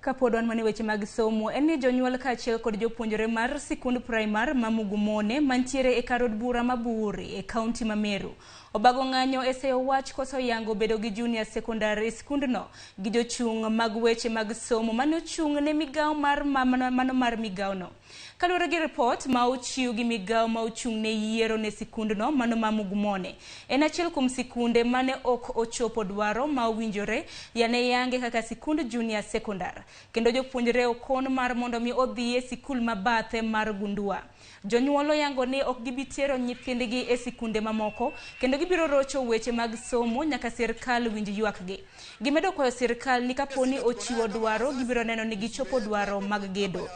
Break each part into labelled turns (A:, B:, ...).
A: Kapod wan mana e weche mag somo, en ni jonyuol kaachiel kod jopuonjre mar sikund primar ma Mugumone mantiere e kar od bura ma Buuri e kaunti ma Meru obago ng'anyo e seyo wach koso yango bedo gi junior secondary e sikundno gi jochung' mag weche mag somo mane ochung' ne migawo mar mano mar migawono. Kaluwore gi ripot ma ochiw gi migawo ma ochung' ne yiero ne sikundno mano ma Mugumone, en achiel kuom sikunde mane ok ochopo dwaro ma owinjore yane yange kaka sikund junior secondary, kendo jopuonjre okon mar mondo mi odhi e sikul ma bathe mar Gundua. Jonyuol oyango ni ok gibi tero nyithindgi e sikunde mamoko kendo gibiro rocho weche mag somo nyaka sirkal winj ywakgi. Gimedo kwayo sirkal ni kapo ni ochiwo dwaro, gibiro neno ni gichopo dwaro mag gedo.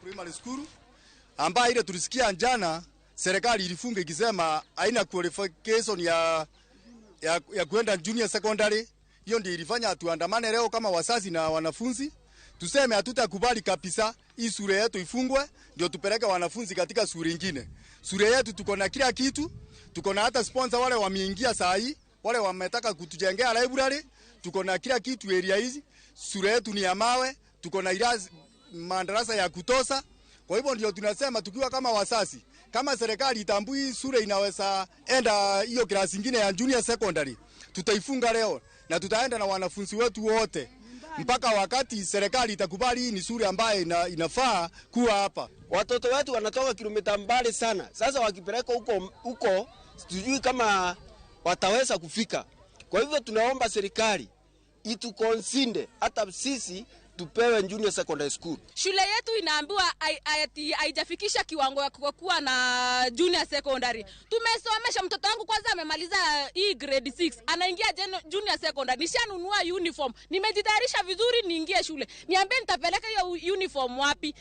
B: Primary School ambayo ile tulisikia jana serikali ilifunga ikisema haina qualification ya kwenda junior secondary. Hiyo ndio ilifanya tuandamane leo kama wazazi na wanafunzi, tuseme hatutakubali kabisa hii shule yetu ifungwe, ndio tupeleke wanafunzi katika shule nyingine. Shule yetu tuko na kila kitu, tuko na hata sponsor wale wameingia saa hii, wale wametaka kutujengea library, tuko na kila kitu area hizi. Shule yetu ni ya mawe, tuko na madarasa ya kutosa. Kwa hivyo ndio tunasema tukiwa kama wazazi, kama serikali itambui shule inaweza enda hiyo class nyingine ya junior secondary, tutaifunga leo na tutaenda na wanafunzi wetu wote mpaka wakati serikali itakubali hii ni shule ambayo inafaa kuwa hapa.
C: Watoto wetu wanatoka kilomita mbali sana. Sasa wakipeleka huko huko, sijui kama wataweza kufika. Kwa hivyo tunaomba serikali ituconsider hata sisi tupewe junior secondary school.
D: Shule yetu inaambiwa haijafikisha kiwango ya kuwa na junior secondary. Tumesomesha mtoto wangu kwanza amemaliza hii grade 6, anaingia junior secondary. Nishanunua uniform, nimejitayarisha vizuri niingie shule. Niambie nitapeleka hiyo uniform wapi?